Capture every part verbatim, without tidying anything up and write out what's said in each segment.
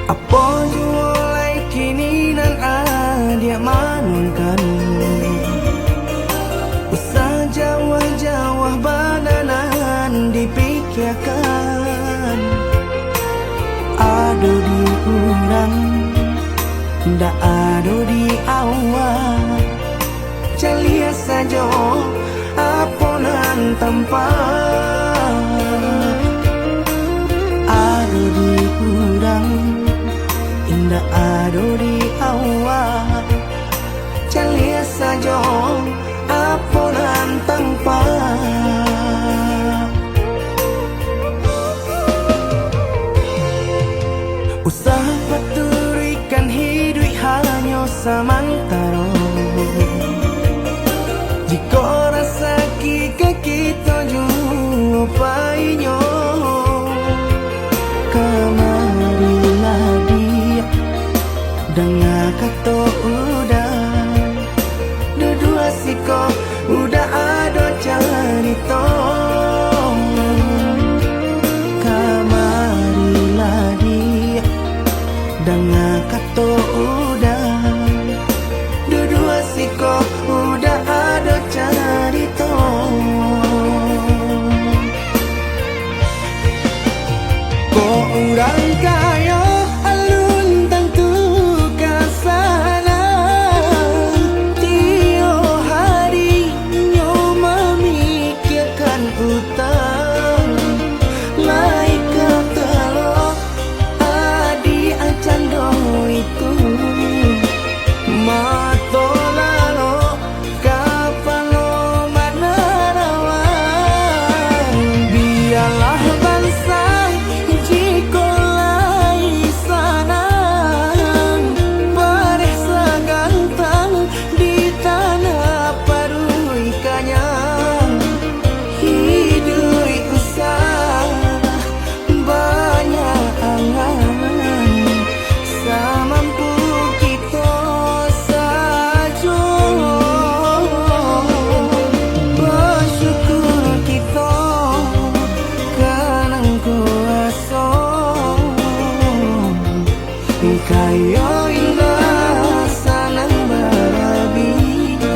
Apo juo lai kini nan adiak manuangkan, usah jauah-jauah bana nan dipikiakan. Ado di urang, ndak ado di awak. Caliak sajo apo nan tampa. Ado di urang, indak ado di awak. Caliak sajo apo nan tampa. Usah paturuikan hiduik hanyo samantaro. Jikok rasaki ka kito juo painyo, kamarilah diak, danga kato uda. Duduak siko uda ado carito. Kamarilah diak, danga kato uda. Duduak siko uda ado carito. Kok urang kayo alun tantu ka sanang, tiok hari nyo mamikiakan utang. Lai ka talok adiak cando itu, mato lalok kapalo manarawan. Bialah bansa jikok lai sanang, bareh sagantang di tanah paruik kanyang. Hiduik usah banyak angan, samampu kito sajo. Basyukur kito ka nan kuaso, kayo indak sanang barabiah.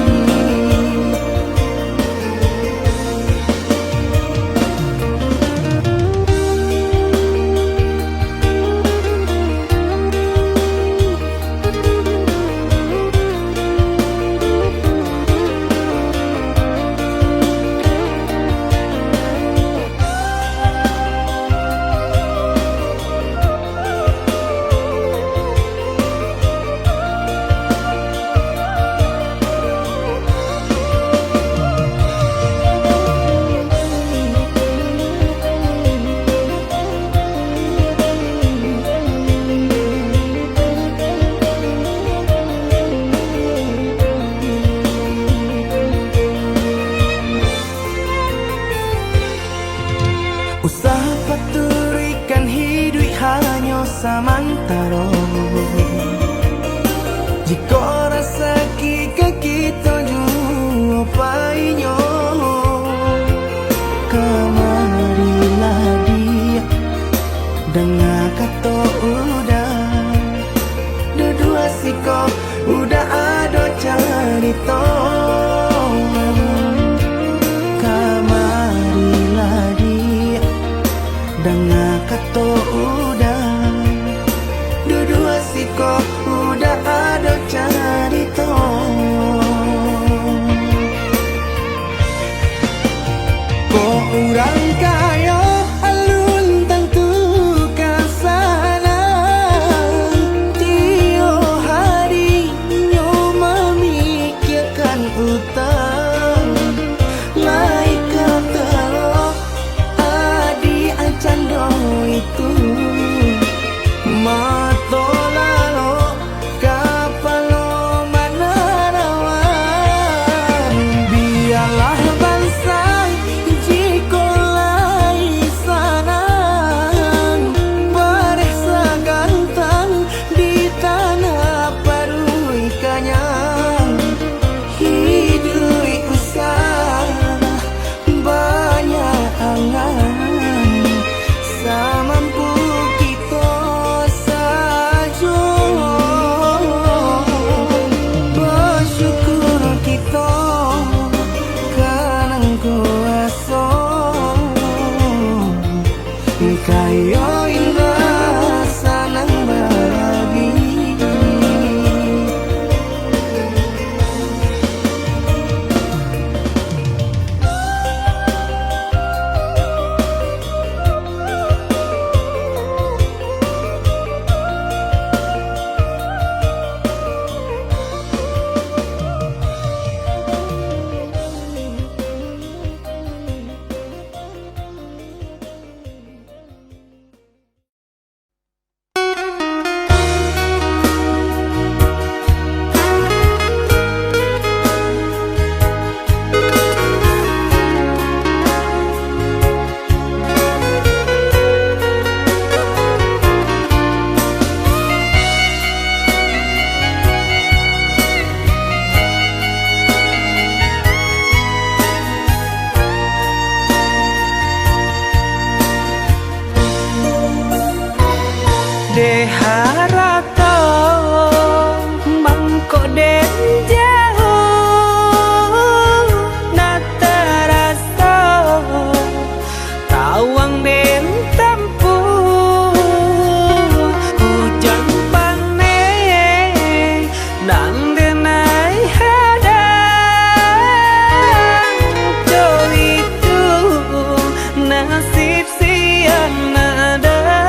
Usah paturuikan hiduik hanyo samantaro. Jikok rasaki ka kito juo painyo, kamarilah diak, danga kato uda. Duduak siko uda ado carito. Kamarilah diak, danga kato uda. Duduak siko uda ado carito. Kok urang kayo alun tantu ka sanang. Eh, harato mangko den jauah, nak taraso tawang den tampuah. Ujan paneh nan denai hadang, jo itu nasib siang nak dagang.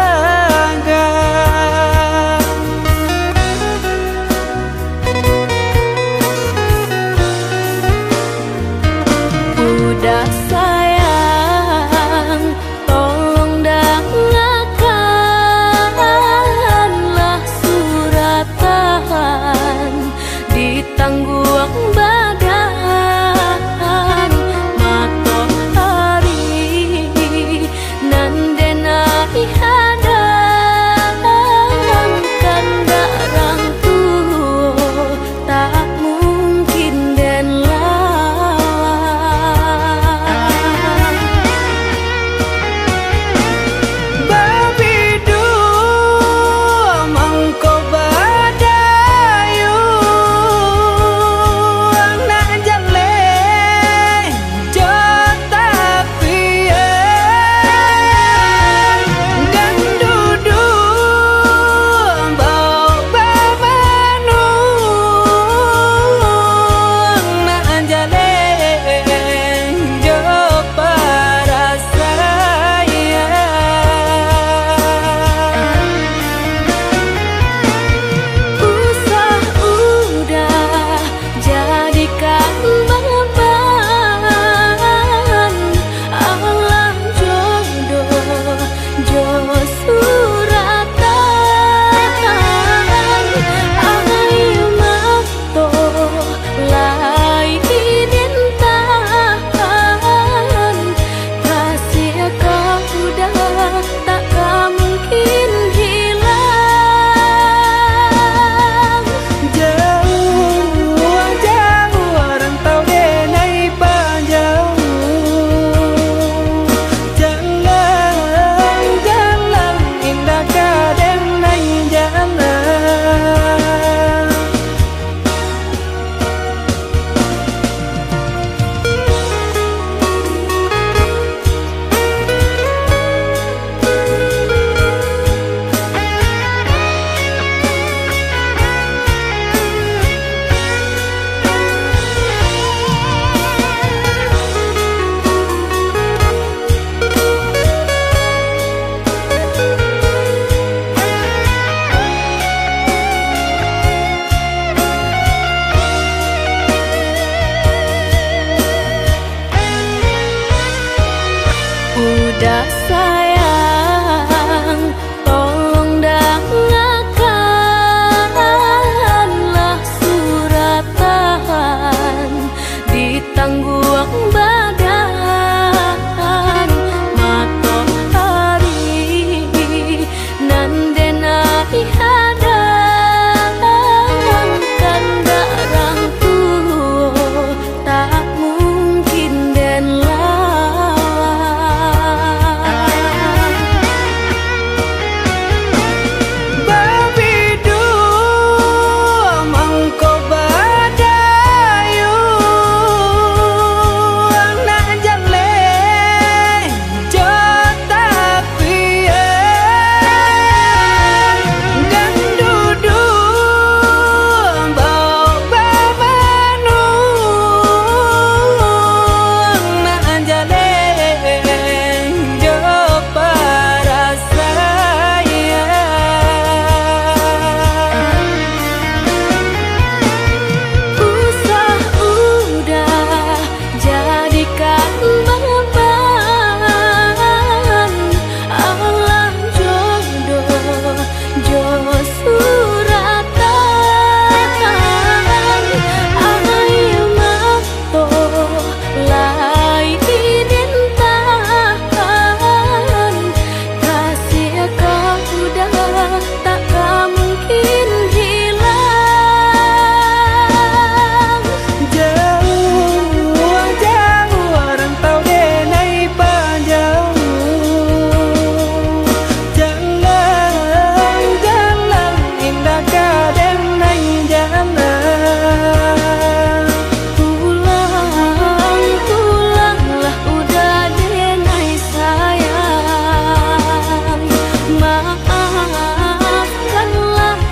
Maafkanlah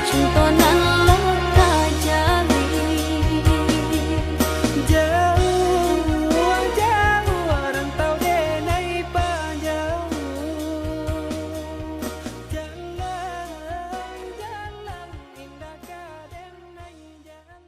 cinto nan lah tajadi. Jauah, jauah rantau denai panjauah. Jalan, jalan indah ka denai jalan.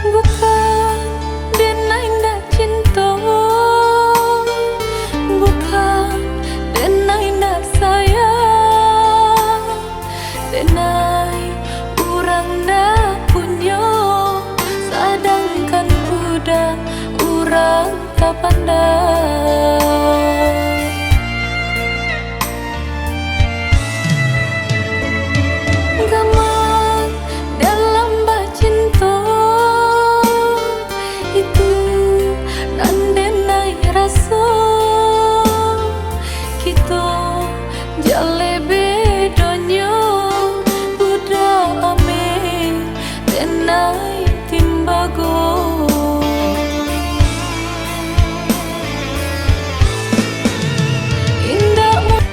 Bukan denai indak cinto, bukan denai indak sayang, denai urang ndak punyo, sadangkan budak urang tapandang. Gamak dalam bacinto, itu nan denai raso. Kito jaleh bedonyo, budak ameh denai timbago. Indak mu-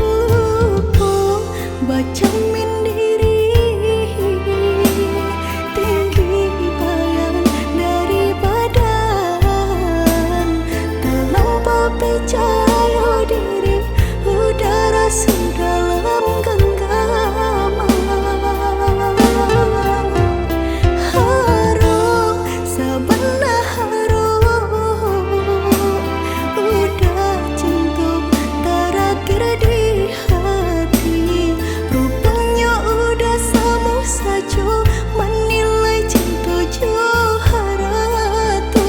Hukum bacamin diri, tinggi bayang dari badan, talampau picayo diri, udara su dalam ganggaman. Harok, sabana harok, udah cinto tarakhir di hati. Ruponyo udah samo sajo manilai cinto jo harato.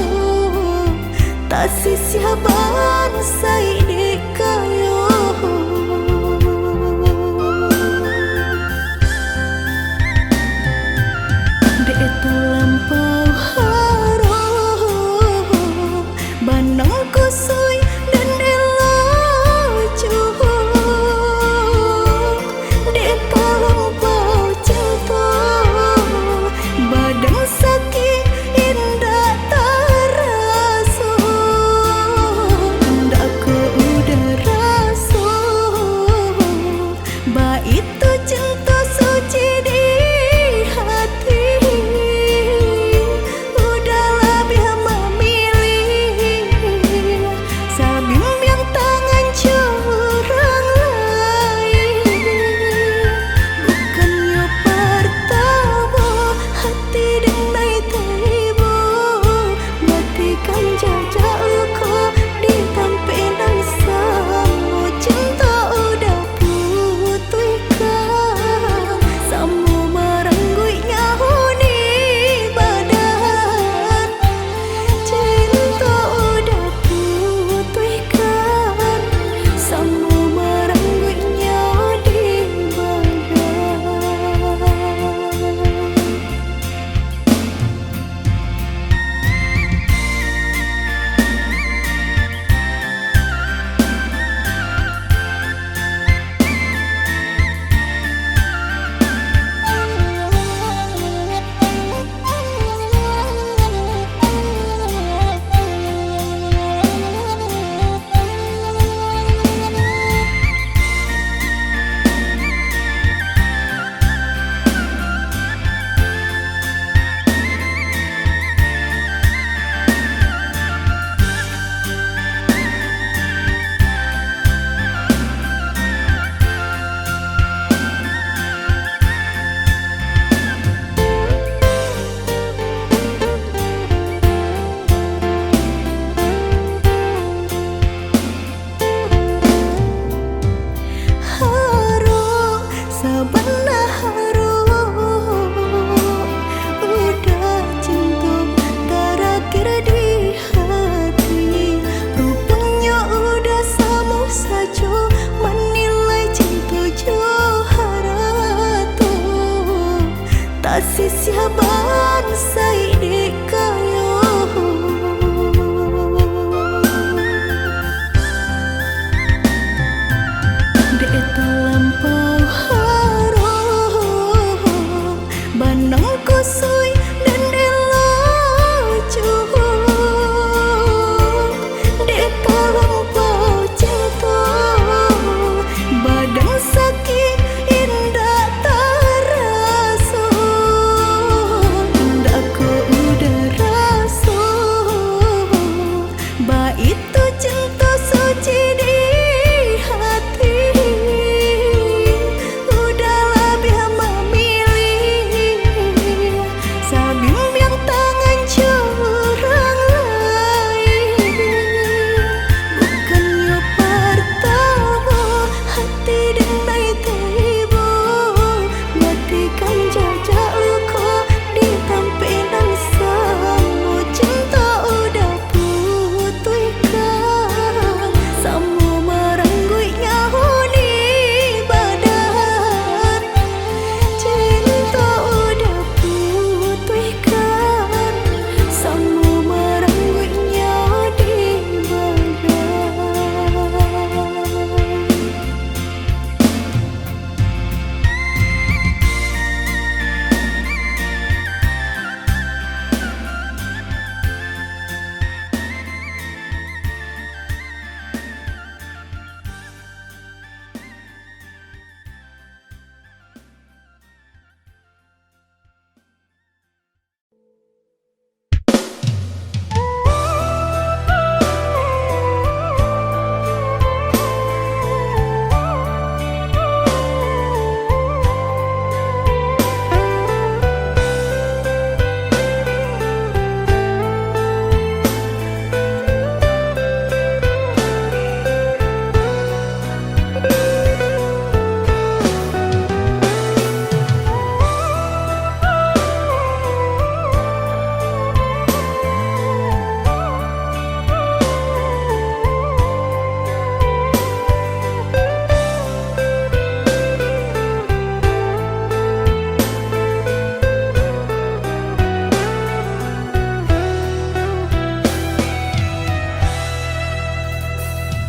Tasisiah bansaik dek kayo. Dek talampau harok, banang kusuik den elok juo. Dek talampau cinto, badan sakik indak taraso. Ndak ko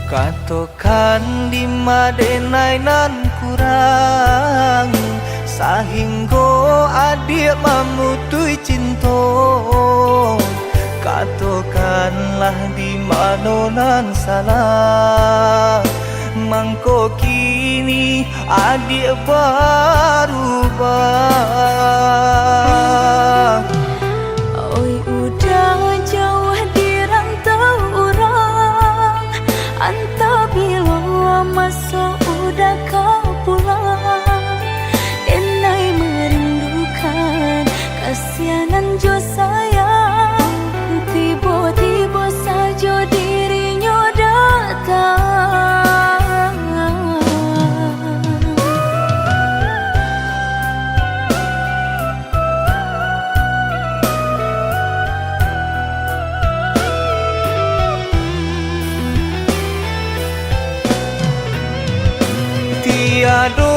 Katokan dima denai nan kurang, sahinggo adiak mamutuih cinto. Katokanlah di mano nan salah, mangko kini adiak barubah. Oi, udah jauah di rantau urang, antah bilo maso udah ka pulang. Denai merindukan kasianan jo sayang, tibo-tibo sajo dirinyo datang. Tiado.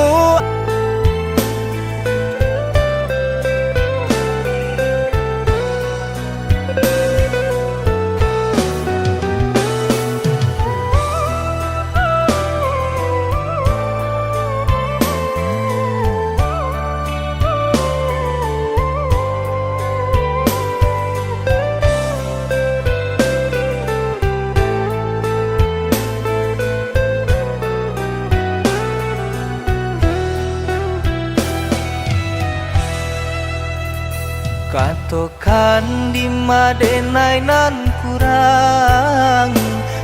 Katokan dima denai nan kurang,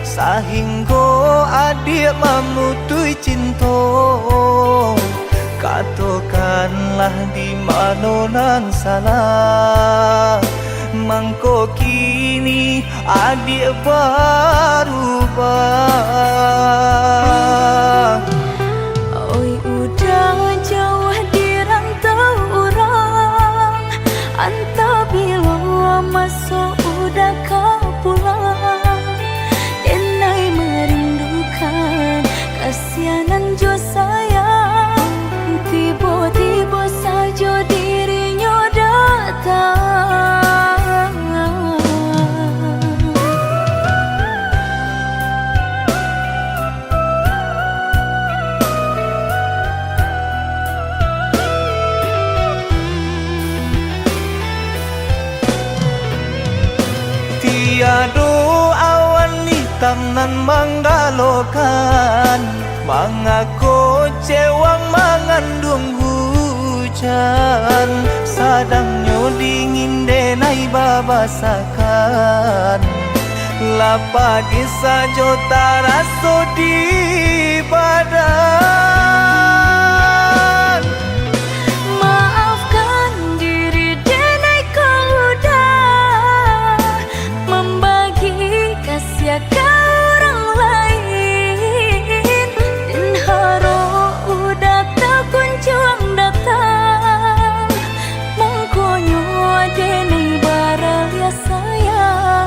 sahinggo adiak mamutuih cinto. Katokanlah di mano nan salah, mangko kini adiak barubah. Oi, udah jauah di rantau urang, antah bilo maso udah ka pulang. Denai merindukan kasianan jo sayang, tibo-tibo sajo dirinyo datang. Tiado awan itam nan manggalokan, mangako cewang manganduang hujan, sadangnyo dingin denai babasakan. Lah pagi sajo taraso di badan. Maafkan diri denai kau udah mambagi kasiah ka urang lain. Den harok udah takunjuang datang, mangkonyo denai baraliah sayang.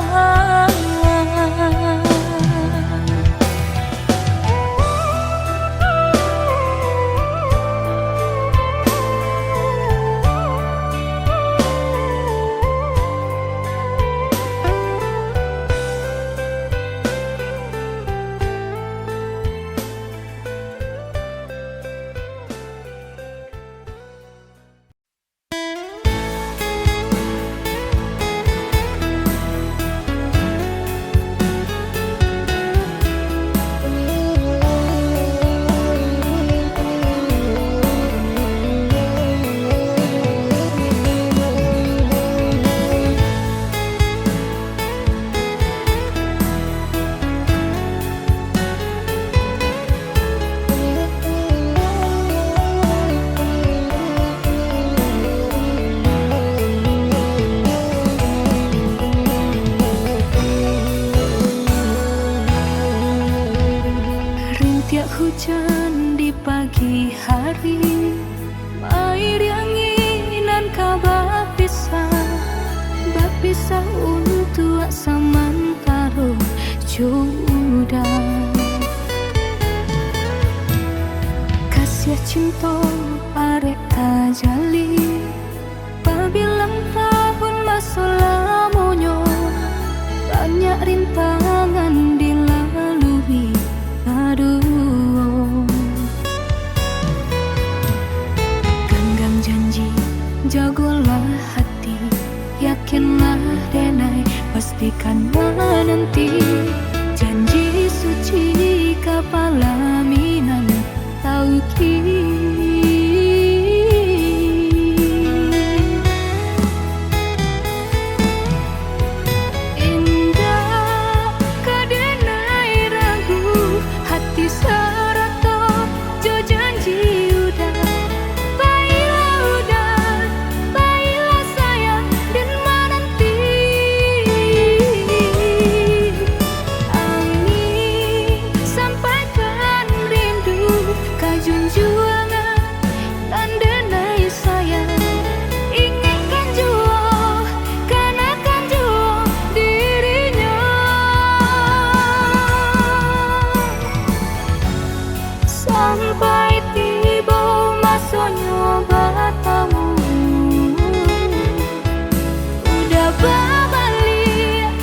Rintiak hujan di pagi hari, mairiangi nan ka bapisah, bapisah untuak samantaro jo udah. Kasiah cinto arek tajalin, babilang tahun maso lamonyo, banyak rintangan dilalui. Pastikan mananti janji suci ka palaminan tauqid. Indak ka denai ragu hati sarato jo janji Uda. Bailah Uda, bailah sayang, den mananti. Angin sampaikan rindu ka junjuangan nan denai sayang. Ingatkan juo, kanakan juo dirinyo. Sampai tibo masonyo batamu, Uda babaliak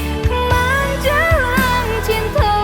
manjalang cinto.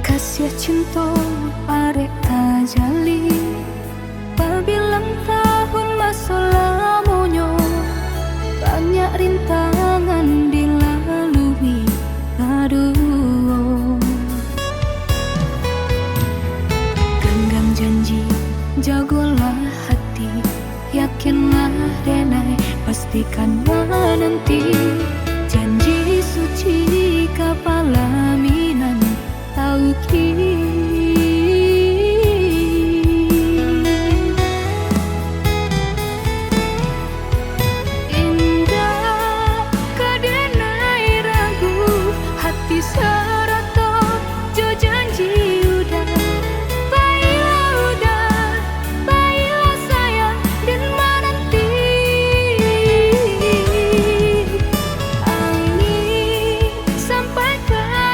Kasiah cinto arek tajalin. Babilang tahun maso lamonyo, banyak rintangan dilalui baduo. Ganggam janji, jagolah hati, yakinlah denai, pastikan mananti janji suci ka palaminan tauqid. Indak ka denai ragu hati sarato jo janji Uda. Bailah Uda, bailah sayang, den mananti. Angin sampaikan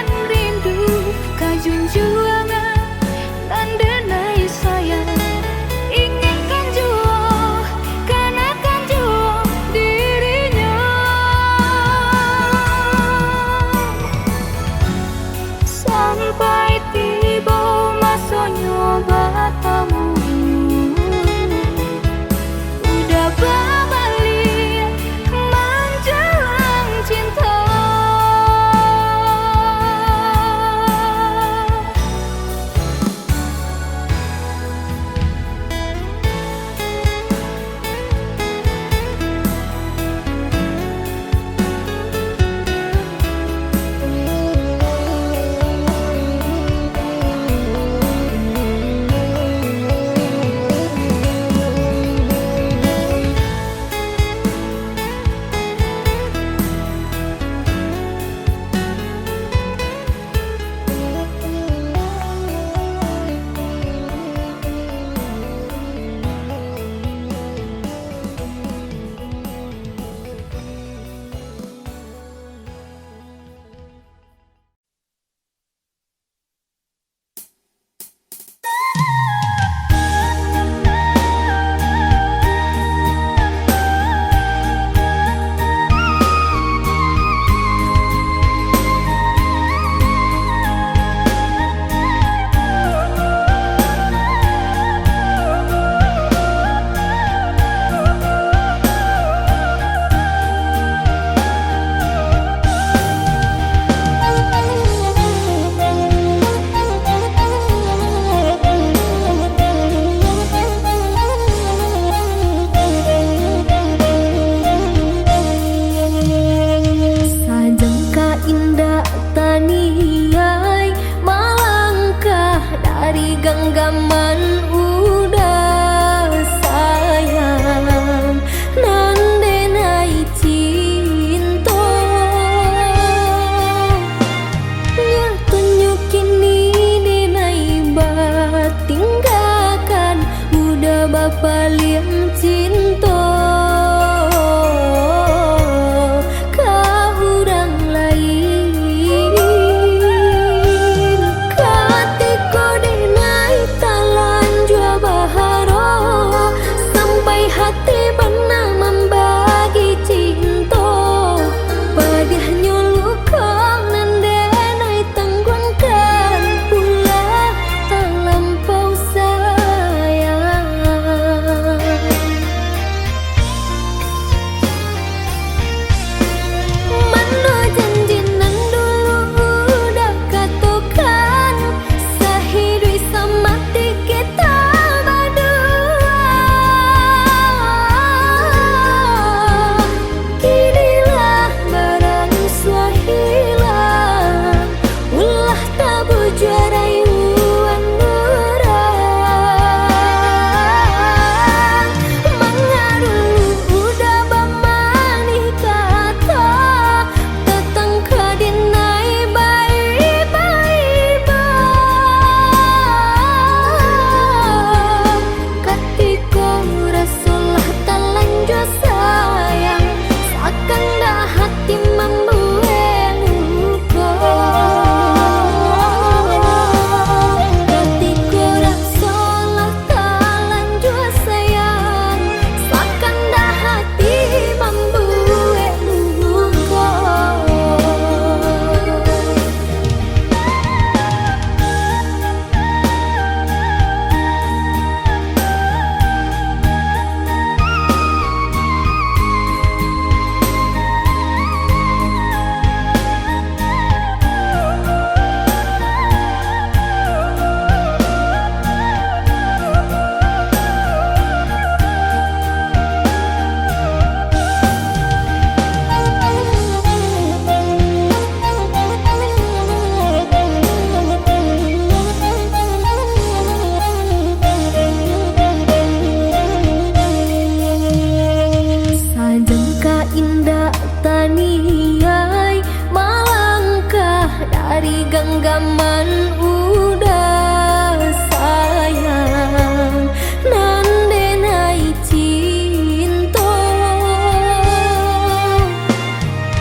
Di ganggaman udah sayang, nan denai cinto.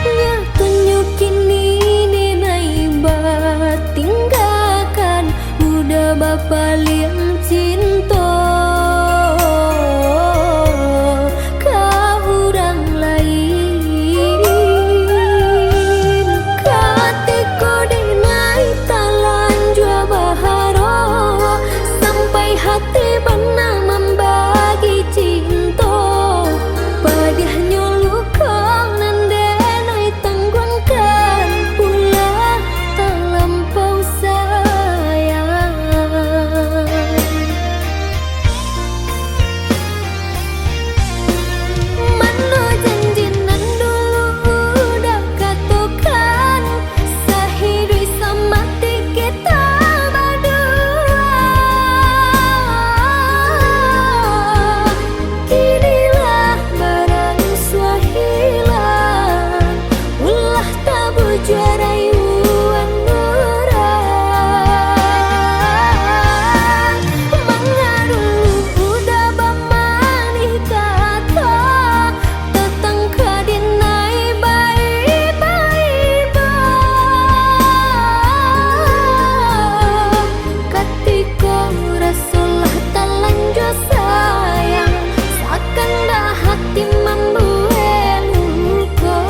Nyatonyo kini denai batinggakan, udah bapaliang cinto ka urang lain. Katiko denai talanjua baharok, sampai hati bana mambagi cinto. Padiahnyo luko nan denai tangguangkan, ulah talampau sayang. Mano janji nan dulu udah katokan, sahiduik samati kita badua. Kini lah baransua hilang, ulah tabujua rayuan urang. Manga dulu udah bamanih kato, tatangka denai baibo-ibo. Katiko raso lah talanjua sayang, sakandak hati mambuek luko.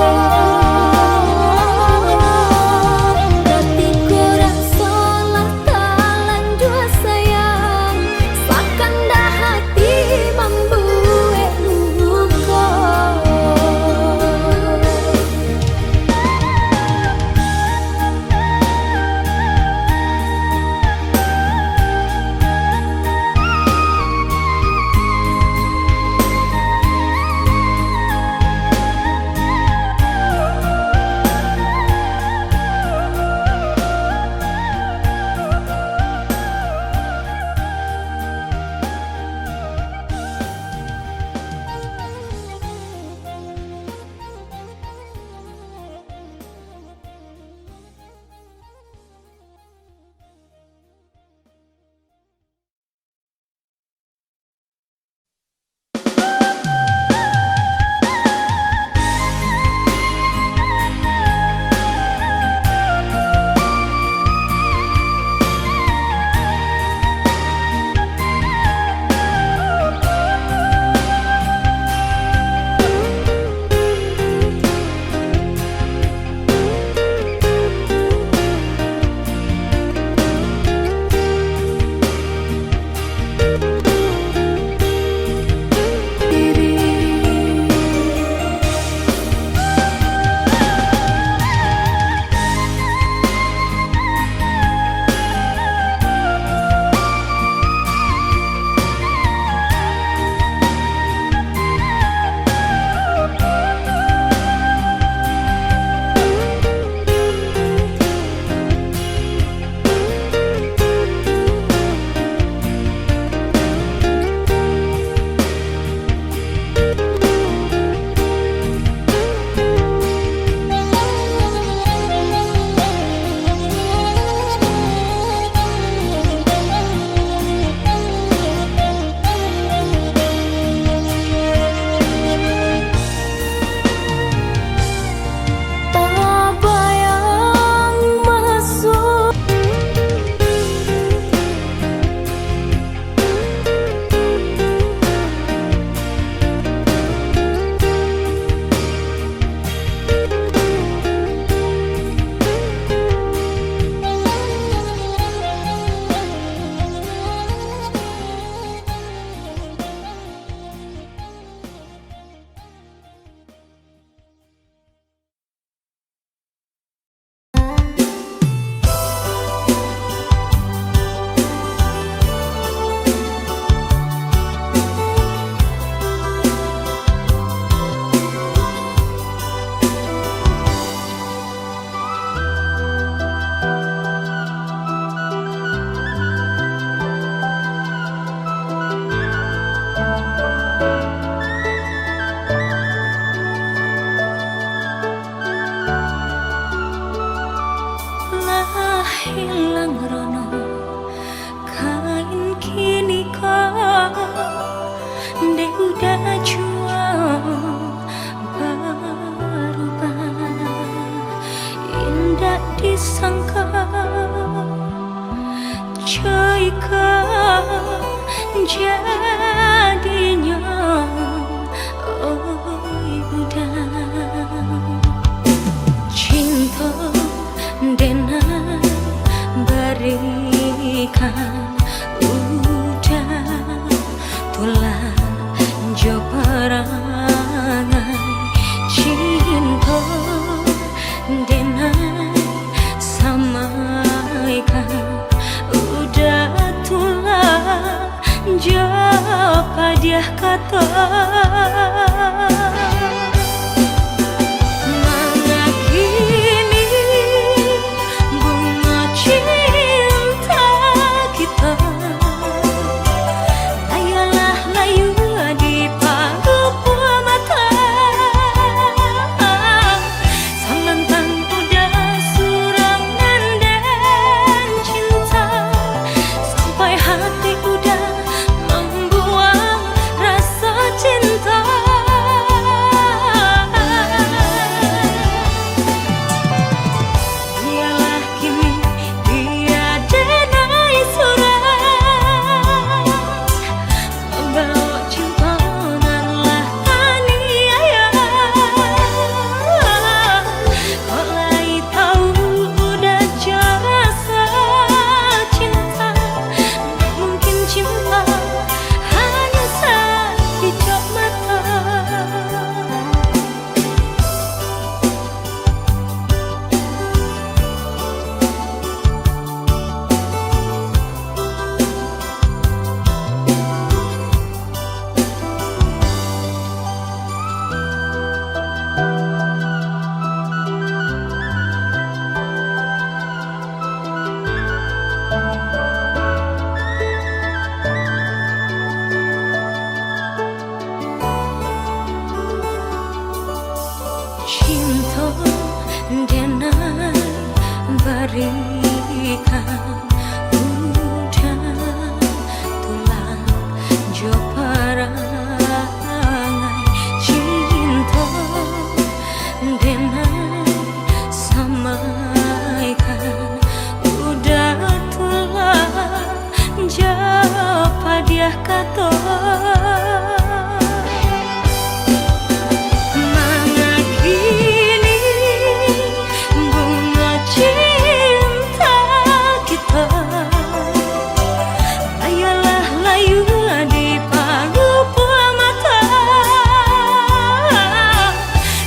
Hilang rono kain kiniko, dek udah jua barubah. Indak disangka, cuy, ka jadinyo, oi udah. Cinto denai barikan, udah tulah jo parangai. Cinto denai samaikan, udah tulah jo padiah kato. Mangakini bungo cinta kito, layalah layua di palupuah mato. Samantang udah surang nan den cinta, sampai hati udah mambuang rasa cinta. Bialah kini dia denai surang, mambaok cinto nan lah taniayo. Kok lai tau udah jo raso cinta, mungkin cinta hanyo sakijok mato. Cinto denai barikan, udah tulah jo parangai. Cinto denai samaikan, udah tulah jo padiah kato. Mangakini bungo cinta kito, ayolah layua di palupuah mato.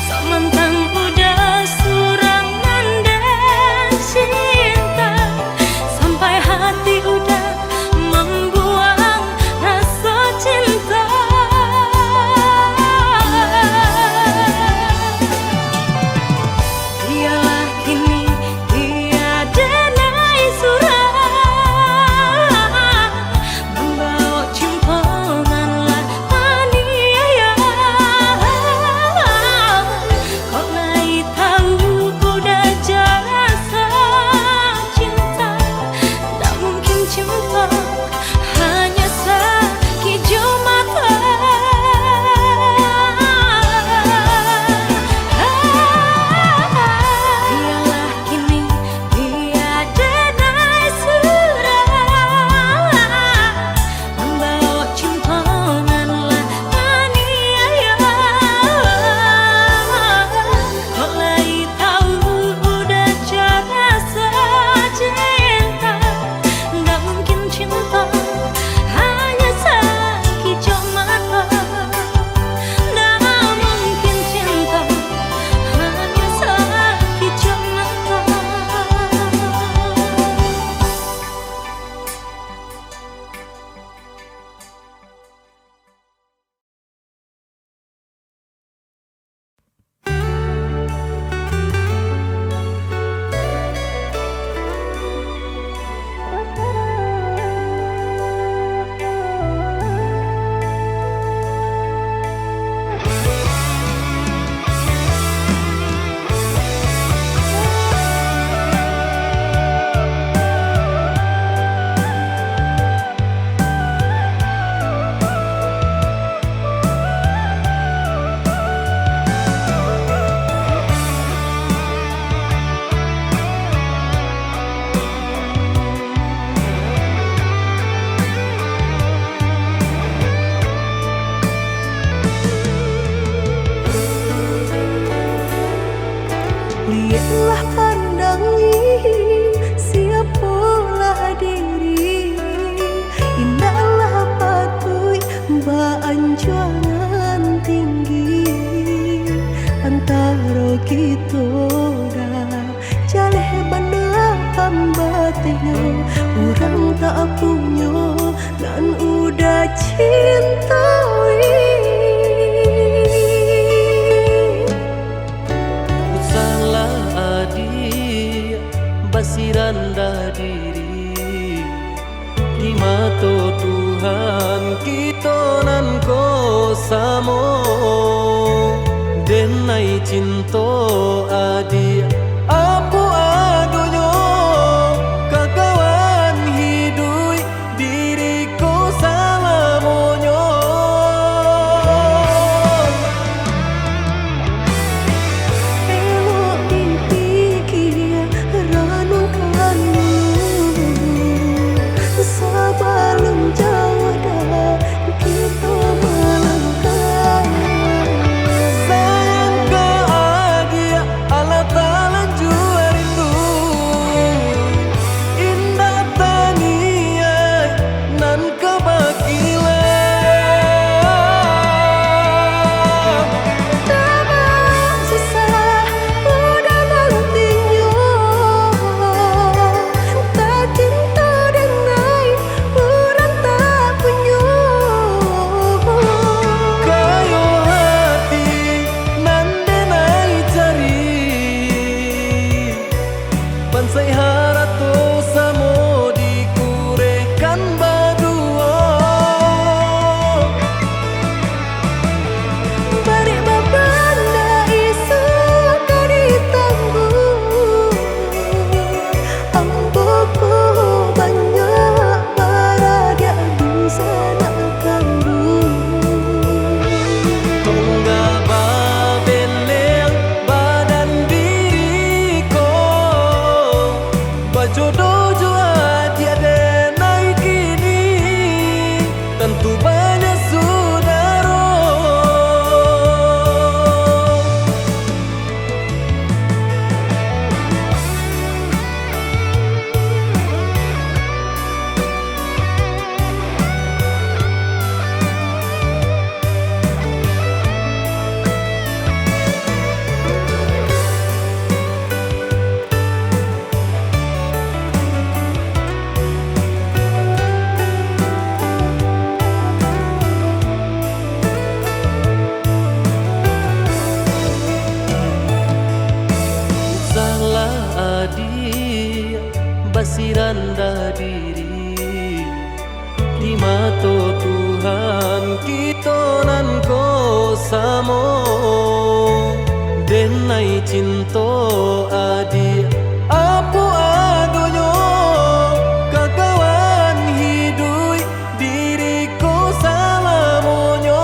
Samantang udah surang nan den cinta, sampai hati udah mambuang raso Kito dah jaleh bana ambatinyo, urang tak punyo nan udah cintoi. Usahlah adiak basirandah diri. Di mato Tuhan kito nan ko samo, den ai cinto adiak, apo adonyo, kakawan hiduik diri ko salamonyo. Elok dipikia, ranuangkan dulu, sabalun jauah dah kito malangkah. Sayang ka adiak, alah talanjua rindu, indak taniaik nan ka bakilah. Tabang susah udah nantinyo, tacinto den ai urang tak punyo. Kayo hati nan den ai cari, pansai harato samo dikurehkan baduo. Barek babanda isuak ka ditangguang, ambo ko banyak baradiak dunsanak kanduang. Tonggak babeneng badan diri ko, bajodoh jo adiak den ai kini, tantu banyak sudaro. Usahlah adiak basirandah diri. Di mato Tuhan kito nan ko samo, den ai cinto adiak, apo adonyo, kakawan hiduik diri ko salamonyo.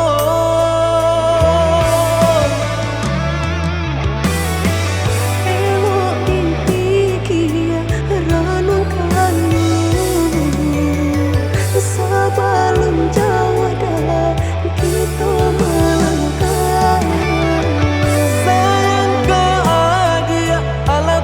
Elok dipikia, ranuangkan dulu, sabalun jauah dah kito malangkah. Sayang ka adiak, alah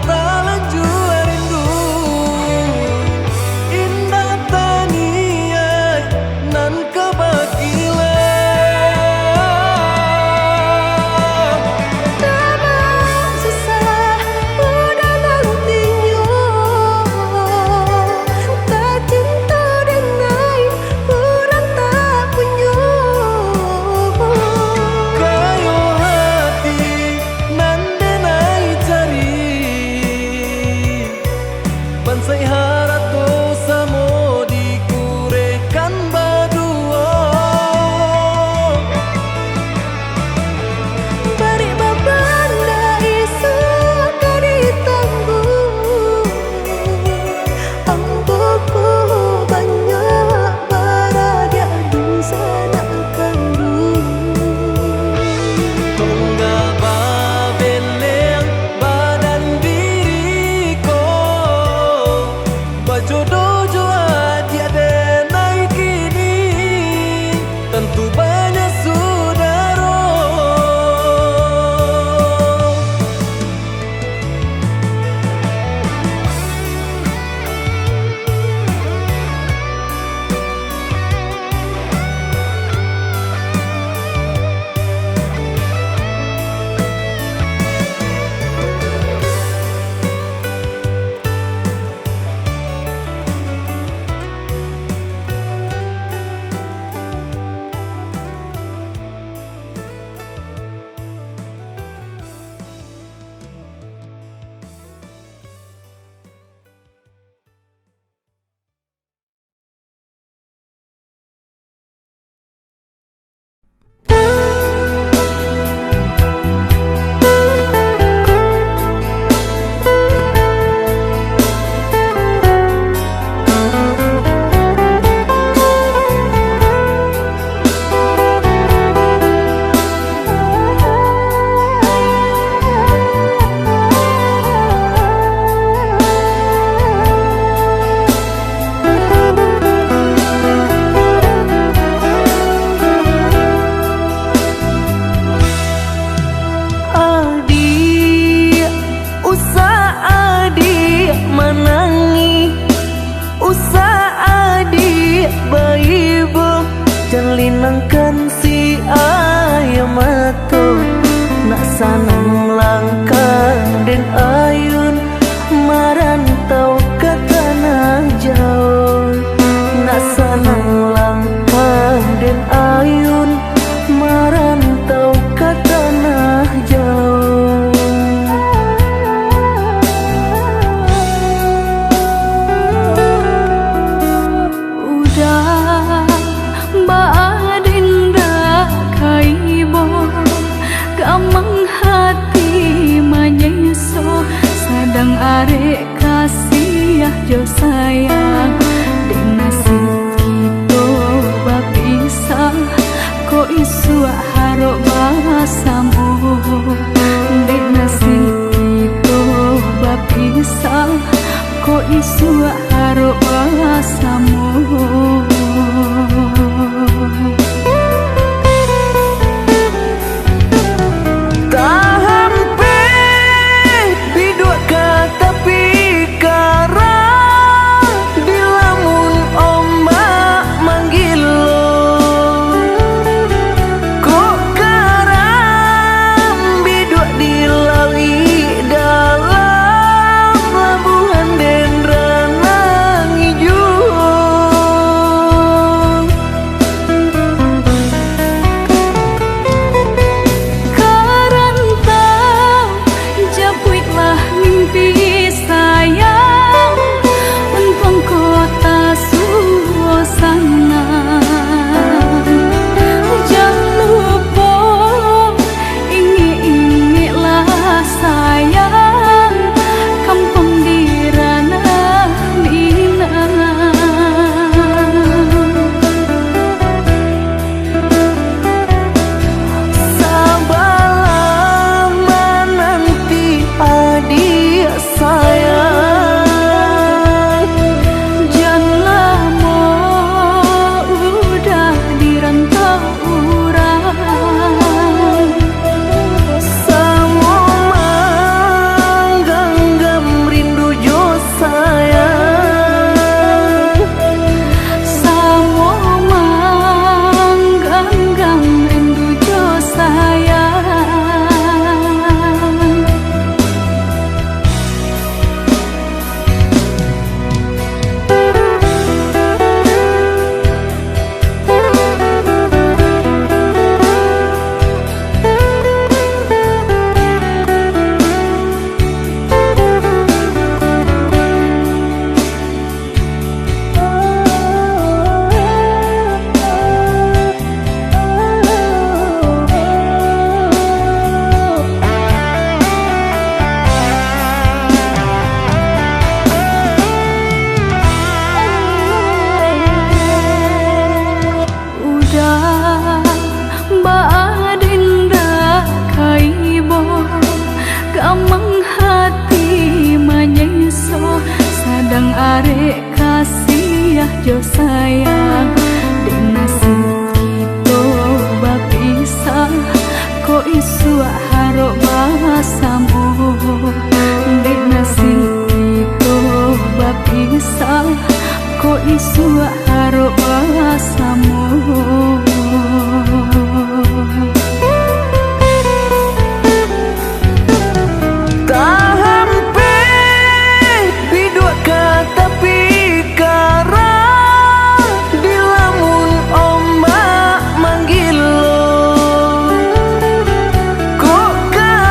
Kasiah jo sayang, dek nasib kito bapisah, kok isuak harok basamo. Dek nasib kito bapisah, kok isuak harok basamo. Tahampek biduak ka tapi karang, dilamun ombak manggilo. Kok karang biduak di lauik dalam, labuahan dendra nan ijo. Karantau, japuiklah mimpi sayang, untuang kota suasana. Jan lupo ingek-ingeklah sayang, kampuang di ranah Minang. Sabalah mananti adiak sayang, jan lamo udah di rantau urang. Samo mangganggam rindu jo sayang. Samo mangganggam rindu jo sayang. Udah baa den dak ka ibo, gamang hati manyeso, sadang arek kasiah jo sayang. Dek nasib kito bapisah, kok isuak harok basamo. Dek nasib kito bapisah, kok isuak harok basamo. Tahampek biduak ka tapi karang, dilamun ombak manggilo. Kok ka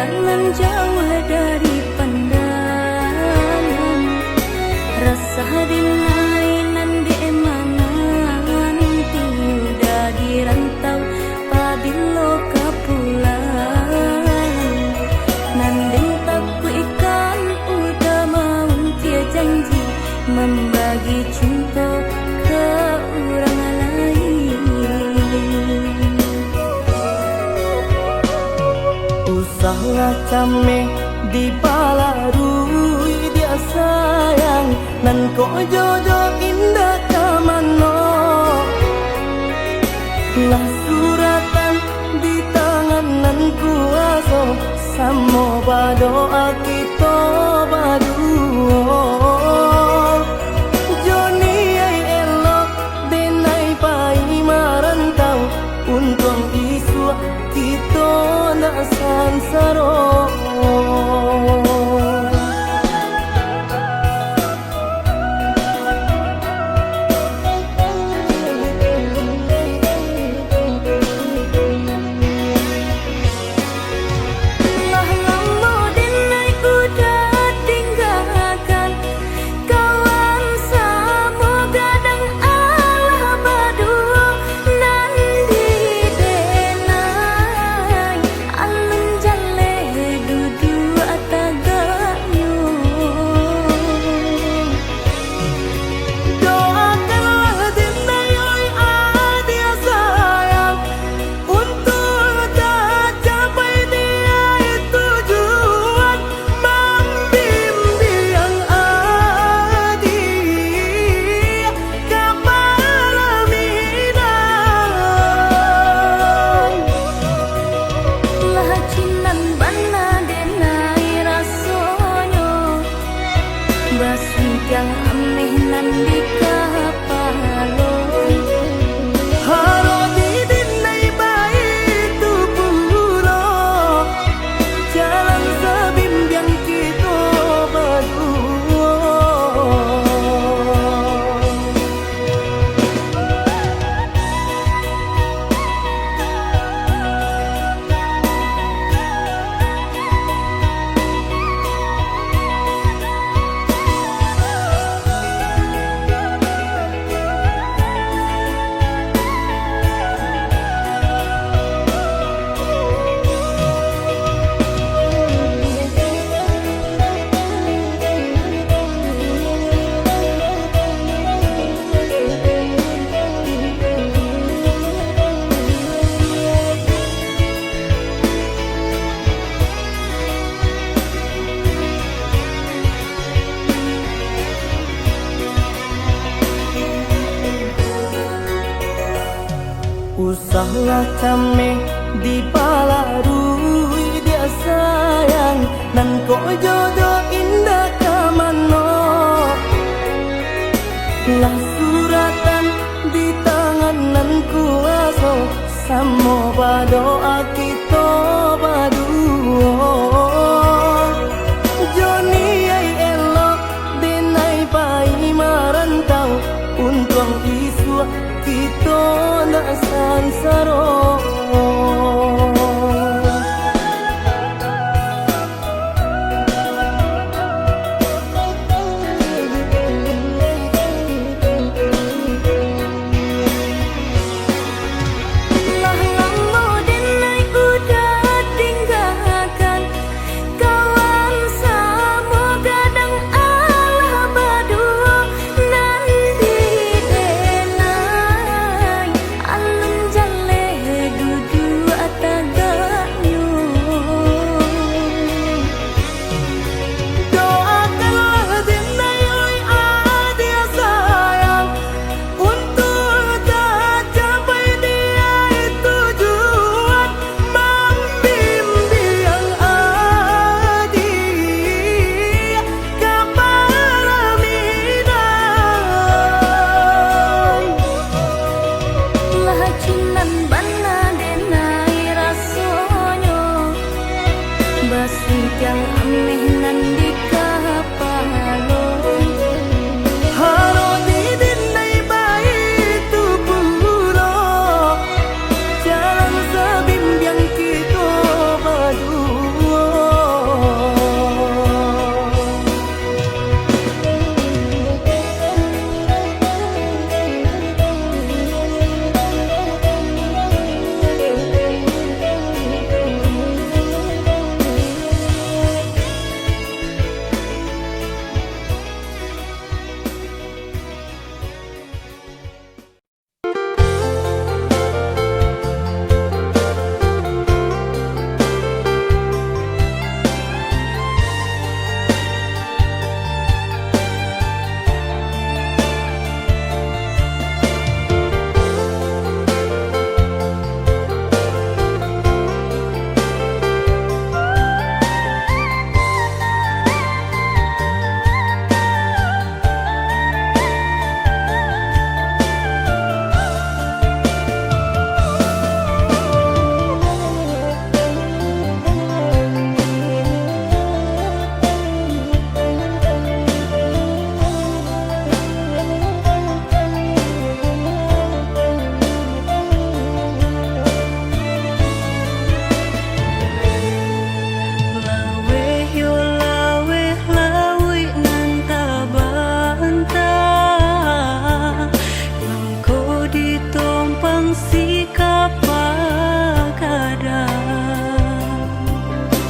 Nan jauah dari pandangan, rasah denai nan dek mananti, udah di rantau pabilo ka pulang. Nan den takuikkan udah maungkia janji, mambagi cinto ka urang lain. Usahlah cameh dipalarui, diak sayang, nan kok jodoh indak ka mano. Lah suratan di tangan nan kuaso, samo badoa kito baduo. Jo niaik elok denai pai marantau, untuang isuak kito ndak sansaro. Lah lamo denai udah tinggakan, kawan samo gadang alah baduo, nan di denai alun jaleh duduak tagaknyo. Doakanlah denai, oi adiak sayang, untuang tacapai niaik tujuan, mambimbiang adiak ka palaminan. Lah cinan bana denai rasonyo, basuikan ameh nan di kapalo. Harok di denai baitu pulo, jalan sabimbiang kito baduo. Usahlah cameh dipalarui, diak sayang, nan kok jodoh indak ka mano. Lah suratan di tangan nan kuaso, samo badoa kito baduo. Jo niaik elok denai pai marantau, untuang isuak kito ndak sansaro. Lah lamo denai udah tinggakan, kawan samo gadang alah baduo, nan di denai alun jaleh duduak tagaknyo. Doakanlah denai, oi adiak sayang, untuak tacapai niaik tujuan, mambimbiang adiak ka palaminan. Lah cinan bana denai rasonyo, basuikan ameh nan di kapalo. Harok di denai baitu pulo, jalan sabimbiang kito baduo.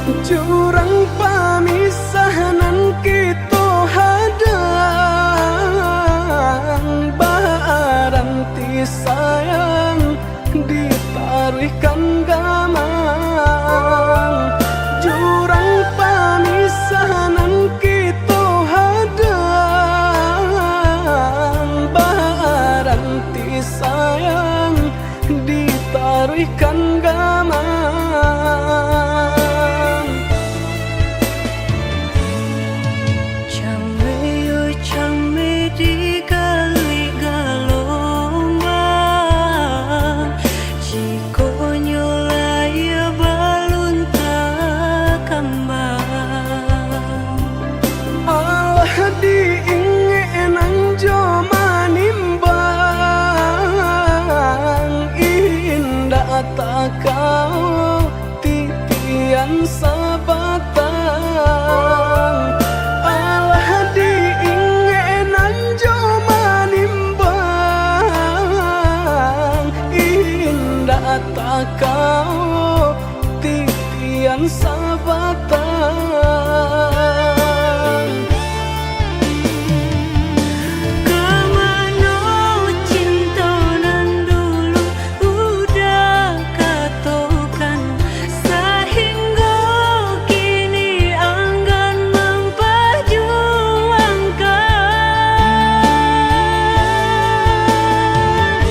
Jurang pamisah nan kito hadang, baranti sayang ditaruihkan gamang. Jurang pamisah nan kito hadang, baranti sayang ditaruihkan gamang. Cameh yo cameh digalik galombang, jikok nyo layia balun takambang. Alah diingek nan jo manimbang, indak takao titian sabatang. Alah diingek nan jo manimbang, indak takao titian sabatang. Ka mano cinto nan dulu udah katokan, sahinggo kini anggan mampajuangkan?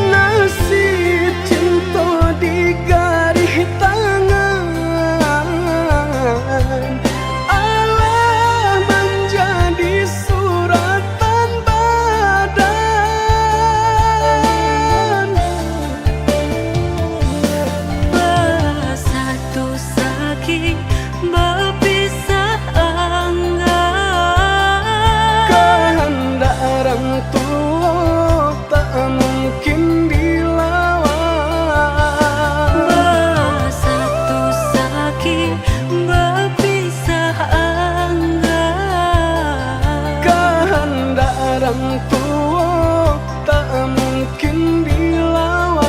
Nasib cinto di garih tangan, alah manjadi suratan badan. Basatu sakik, bapisah angga. Kahandak urang tuo tak mungkin dilawan. Basatu sakik, bapisah angga. Kahandak urang tuo tak mungkin dilawan.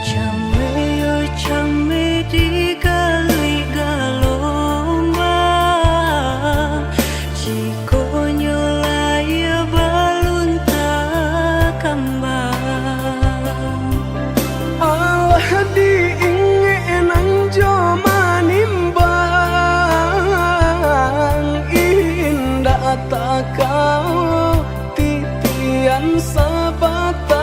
Cameh yo cameh digalik galombang, jikok nyo layia balun takambang. Alah diingek nan jo manimbang, indak takao titian sabatang.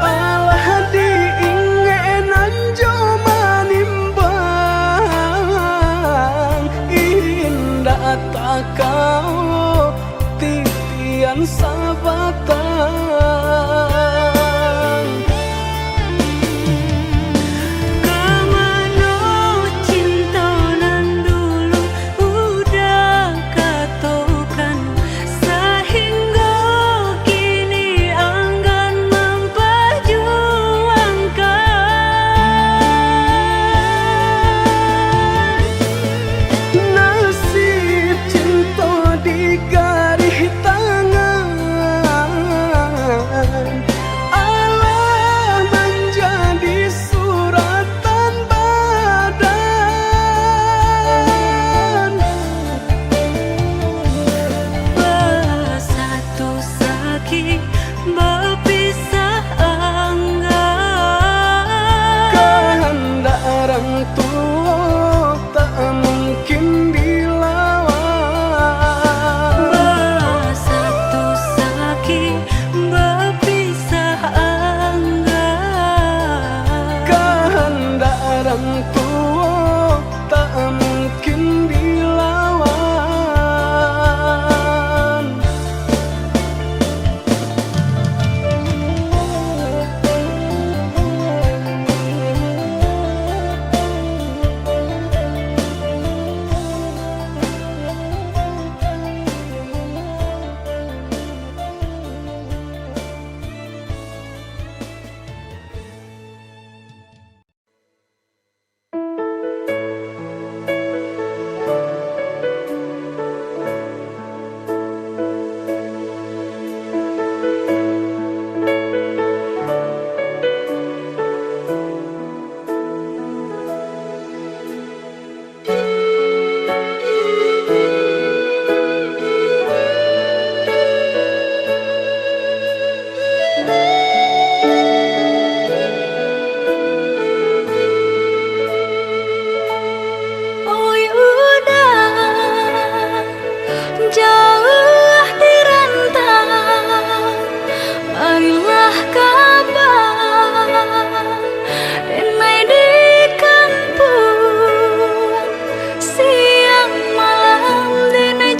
Alah diingek nan jo manimbang, indak takao titian sabatang. Ka mano cinto nan dulu udah katokan, sahinggo kini anggan mampajuangkan? Nasib cinto di garih tangan,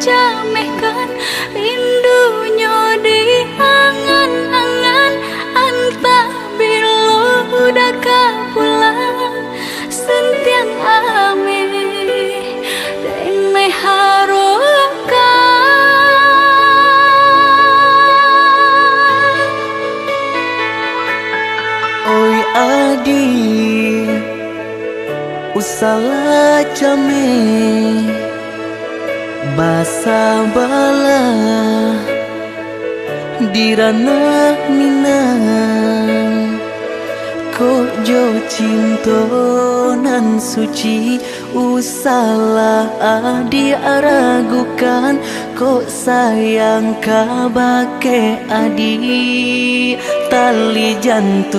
Damehkan rindu nyo di angan-angan, antah bilo uda ka pulang, santiang ameh denai harokan. Oi adi, usahlah cameh basabalah di ranah Minang. Kok jo cinto nan suci, usahlah adi ragukan. Kok sayang kabake adi, tali jantuang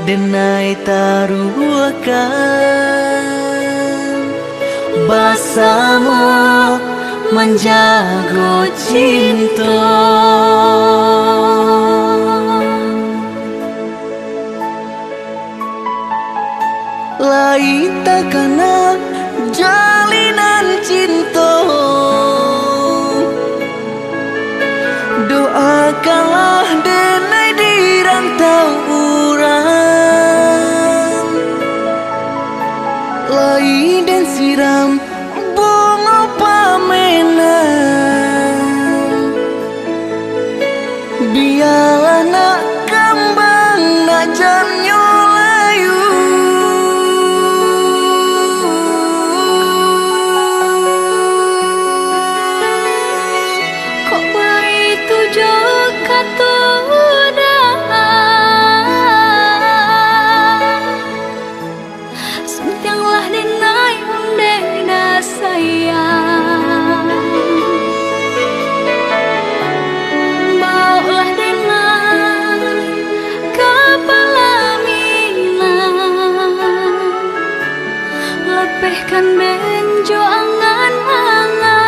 denai taruahkan, basamo manjago cinto. Lai takana jalinan cinto, doakanlah denai di rantau urang. Lai den siram bungo pamenang, bialah nak kambang, nak jannyo layu. Kok baitu jo kato uda, santianglah denai ondeh da sayang. Baoklah denai ka palaminan, lapehkan den jo angan-angan.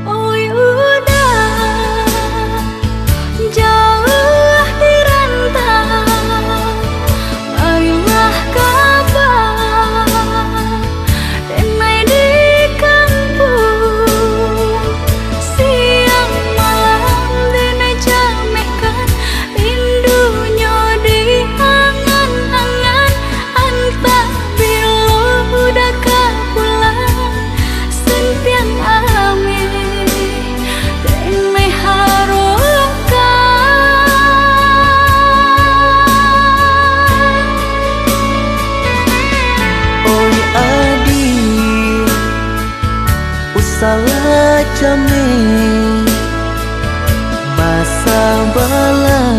Oi uda, jauah di rantau, marilah ka ba denai di kampuang. Siang malam denai camehkan, rindu nyo di angan-angan, antah bilo uda ka pulang, santiang ameh denai harokan. Oi adi, usahlah cameh basabalah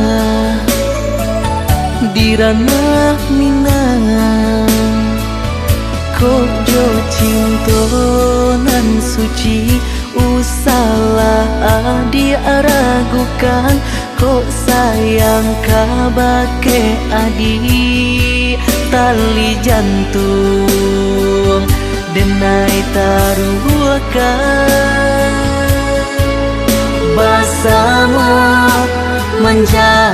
di ranah Minang. Kok jo cinto nan suci, usahlah adi ragukan. Kok sayang kabake adi, tali jantuang denai taruahkan, basamo manja-